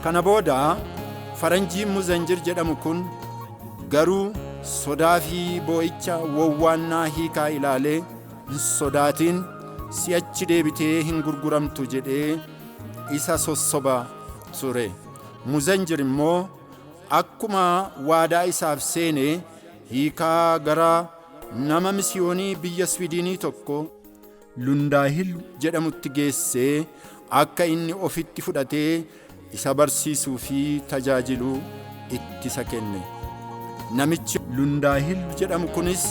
Kana booda faranjiin Muzanjir jedhamu kun garuu sodaa fi boo'icha wowwaannaa hiikaa ilaalee, "Hin sodaatin, si'achi deebitee hin gurguramtu," jedhee isa sossoba ture. Muzanjir immoo akkuma waadaa isaaf seene hiikaa gara nama misiyoonii biyya Swiidinii tokko Lundaahil jedhamutti geessee akka inni ofitti fudhatee isa barsiisuu fi tajaajilu itti isa kenne. Namichi Lundaahil jedhamu kunis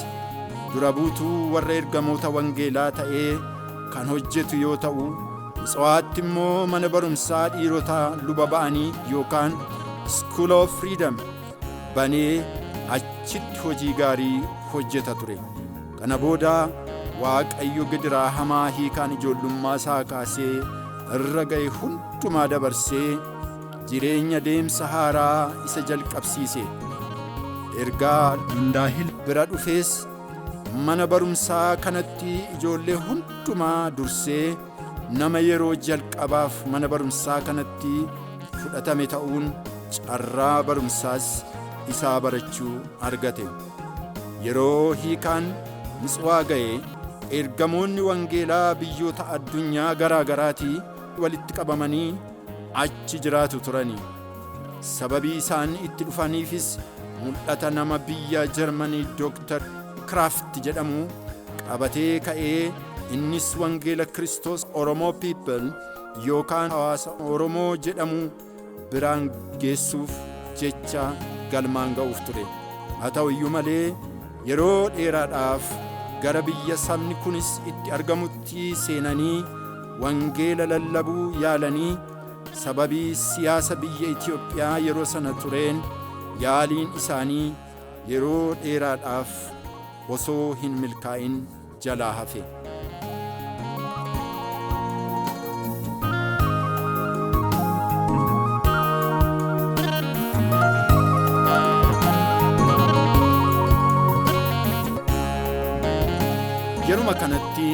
dura buutuu warra ergamoota wangeelaa ta'ee kan hojjetu yoo ta'u, Mitsuwaatti immoo mana barumsaa dhiirota luba ba'anii yookaan School of Freedom banee achitti hojii gaarii hojjeta ture. Kana booda Waaqayyo gidiraa hamaa hiikaan ijoollummaa isaa kaasee irra ga'e hundumaa dabarsee jireenya deemsa haaraa isa jalqabsiise. Ergaa Lundaahil bira dhufees mana barumsaa kanatti ijoollee hundumaa dursee nama yeroo jalqabaaf mana barumsaa kanatti fudhatame ta'uun carraa barumsaas isaa barachuu argate. Yeroo hiikaan Mitsuwaa ga'e, ergamoonni wangeelaa biyyoota addunyaa garaa garaatii walitti qabamanii achi jiraatu turani. Sababii isaan itti dhufaniifis mul'ata nama biyya Jarmanii Dooktar Kraft jedhamu qabatee ka'ee, innis wangeela Kiristoos Oromoo People yookaan hawaasa Oromoo jedhamu biraan geessuuf jecha galmaan ga'uuf ture. Haa ta'u iyyuu malee, yeroo dheeraadhaaf gara biyya sabni kunis itti argamutti seenanii wangeela lallabuu yaalanii, sababii siyaasa biyya Itoophiyaa yeroo sana tureen yaaliin isaanii yeroo dheeraadhaaf osoo hin milkaa'in jalaa hafe. Yeruma kanatti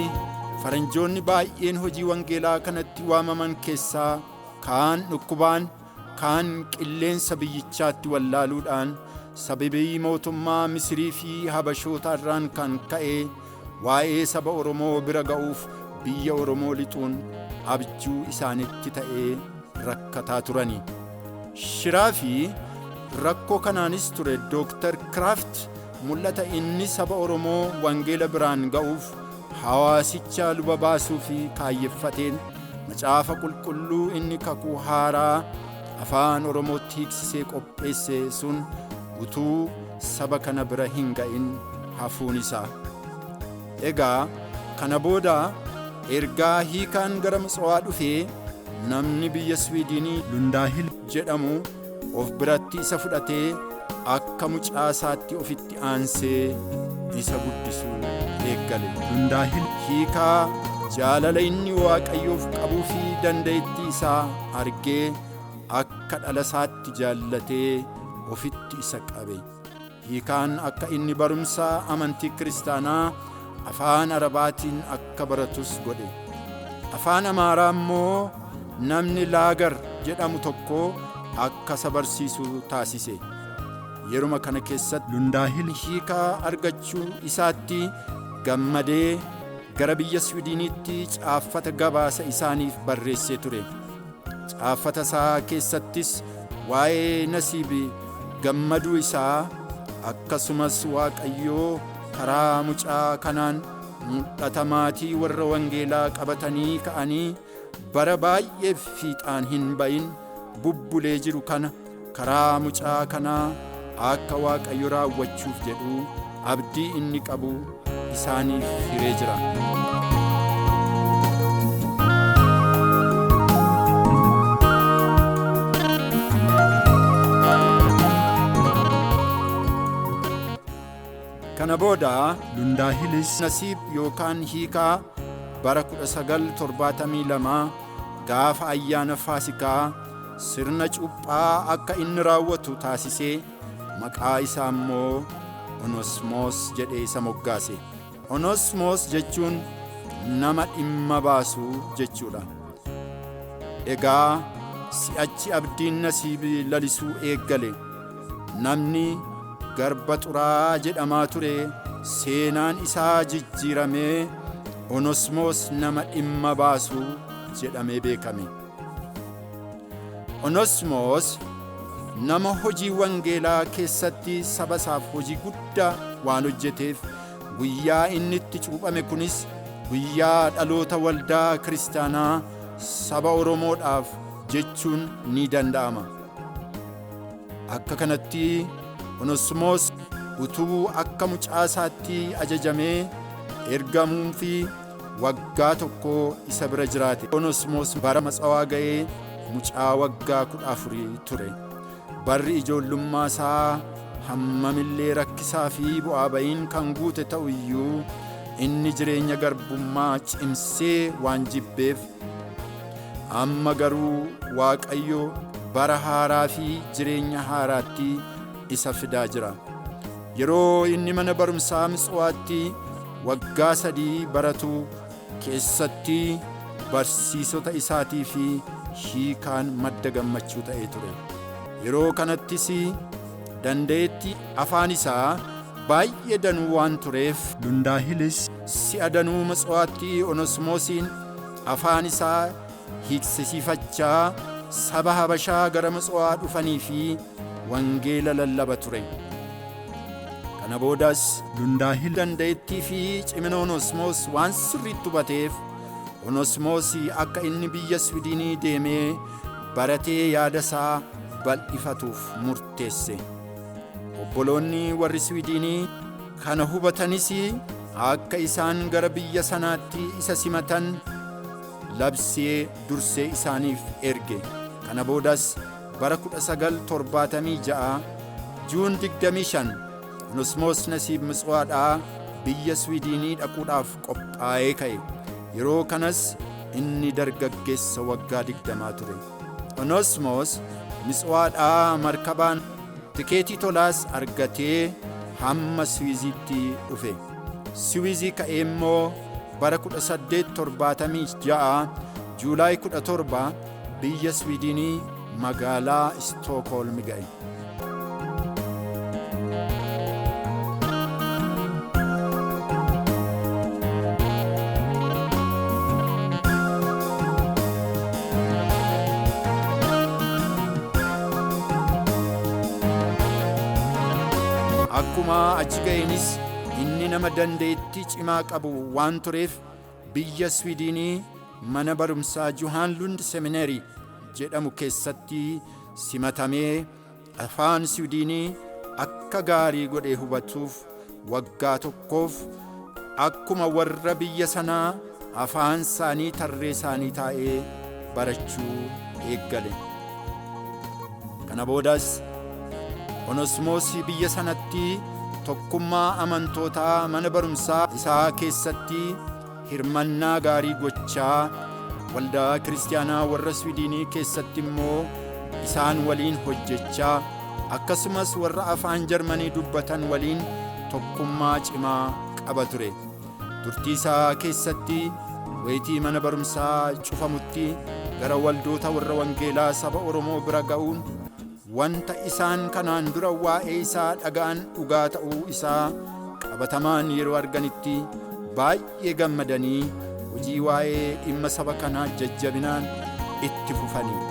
faranjoonni baay'een hojii wangeelaa kanatti waamaman keessaa kaan dhukkubaan, kaan qilleensa biyyichaatti wallaaluudhaan, sababii mootummaa Misirii fi Habashoota irraan kan ka'e waa'ee saba Oromoo bira ga'uuf biyya Oromoo lixuun abjuu isaanitti ta'ee rakkataa turani. Shiraa fi rakkoo kanaanis ture Dooktar Kraft mul'ata inni saba Oromoo wangeela biraan ga'uuf hawaasicha luba baasuu fi kaayyeffateen macaafa qulqulluu inni kakuu haaraa afaan Oromootti hiiksisee qopheesse sun utuu saba kana bira hin ga'in hafuun isaa. Egaa kana booda ergaa hiikaan gara Mitsuwaa dhufee namni biyya Swiidinii Lundaahil jedhamu of biratti isa fudhatee akka mucaa isaatti ofitti aansee isa guddisuu eeggale. Lundaahil hiikaa jaalala inni Waaqayyoof qabuu fi dandeettii isaa argee akka dhala isaatti jaallatee ofitti isa qabe. Hiikaan akka inni barumsa amantii kiristaanaa afaan Arabaatiin akka baratus godhe. Afaan Amaaraa immoo namni Laagar jedhamu tokko akka isa barsiisu taasise. Yeruma kana keessatti Lundaahil hiikaa argachuu isaatti gammadee gara biyya Swiidiniitti caaffata gabaasa isaaniif barreessee ture. Caaffata isaa keessattis waa'ee Nasiibi gammaduu isaa, akkasumas Waaqayyoo karaa mucaa kanaan mul'ata maatii warra wangeelaa qabatanii ka'anii bara baay'eef fiixaan hin ba'in bubbulee jiru kana karaa mucaa kanaa akka Waaqayyo raawwachuuf jedhu abdii inni qabu isaaniif hiree jira. Kana booda Lundaahilis Nasiib yookaan hiikaa bara 1972 gaafa ayyaana Faasikaa sirna cuuphaa akka inni raawwatu taasisee maqaa isaa immoo Onosmoos jedhee isa moggaase. Onosmoos jechuun nama dhimma baasu jechuudha. Egaa Si'achi abdiin Nasiib lalisuu eeggale. Namni garba xuraa'aa jedhamaa ture seenaan isaa jijjiiramee Onosmoos nama dhimma baasu jedhamee beekame. Onosmoos nama hojii wangeelaa keessatti saba isaaf hojii guddaa waan hojjeteef guyyaa inni itti cuuphame kunis guyyaa dhaloota waldaa kiristaanaa saba Oromoodhaaf jechuun ni danda'ama. Akka kanatti Onosmoos utuu akka mucaa isaatti ajajamee ergamuu fi waggaa tokko isa bira jiraate. Onosmoos bara matsawaa ga'ee mucaa waggaa 14 ture. Barri ijoollummaa isaa hammamillee rakkisaa fi bu'aa ba'iin kan guute ta'u iyyuu inni jireenya garbummaa cimsee waan jibbeef amma garuu Waaqayyo bara haaraa fi jireenya haaraatti isa fidaa jira. Yeroo inni mana barumsaa Mitsuwaatti waggaa 3 baratu keessatti barsiisota isaatii fi hiikaan madda gammachuu ta'ee ture. Yeroo kanattis dandeetti afaan isaa baay'ee danuu waan tureef Lundaahilis si'a danuu Mitsuwaatti Onosmoosiin afaan isaa hiiksisiifachaa saba Habashaa gara Mitsuwaa dhufanii fi wangeela lallaba ture. Kana boodas Lundaahil dandeettii fi cimina Onosmoos waan sirriitti hubateef Onosmoos akka inni biyya Swiidinii deemee baratee yaada isaa bal'ifatuuf murteesse. Obboloonni warri Swiidinii kana hubatanis akka isaan gara biyya sanaatti isa simatan labsee dursee isaaniif erge. Kana boodas bara 1976 Juun 25 Onosmoos Nasiib Mitsuwaadhaa biyya Swiidinii dhaquudhaaf qophaa'ee ka'e. Yeroo kanas inni dargaggeessa waggaa 20 ture. Onosmoos Mitsuwaadhaa markabaan tikeetii tolaas argatee hamma Siwiiziitti dhufe. Siwiizii ka'ee immoo bara 1876 Juulaay 17 biyya Swiidinii magaalaa Istookholm ga'e. Akkuma achi ga'eenis inni nama dandeettii cimaa qabu waan tureef biyya Swiidinii mana barumsaa Johaan Lund Seminary jedhamu keessatti simatamee afaan Swiidinii akka gaarii godhee hubatuuf waggaa tokkoof akkuma warra biyya sanaa afaan isaanii tarree isaanii taa'ee barachuu eeggale. Kana boodas Onosmoos biyya sanatti tokkummaa amantootaa mana barumsaa isaa keessatti hirmannaa gaarii gochaa waldaa kiristaanaa warra Swiidinii keessatti immoo isaan waliin hojjechaa akkasumas warra afaan Jarmanii dubbatan waliin tokkummaa cimaa qaba ture. Turtii isaa keessatti wayitii mana barumsaa cufamutti gara waldoota warra wangeelaa saba Oromoo bira ga'uun wanta isaan kanaan dura waa'ee isaa dhaga'an dhugaa ta'uu isaa qabatamaan yeroo arganitti baay'ee gammadanii hojii waa'ee dhimma saba kanaa jajjabinaan itti fufanii.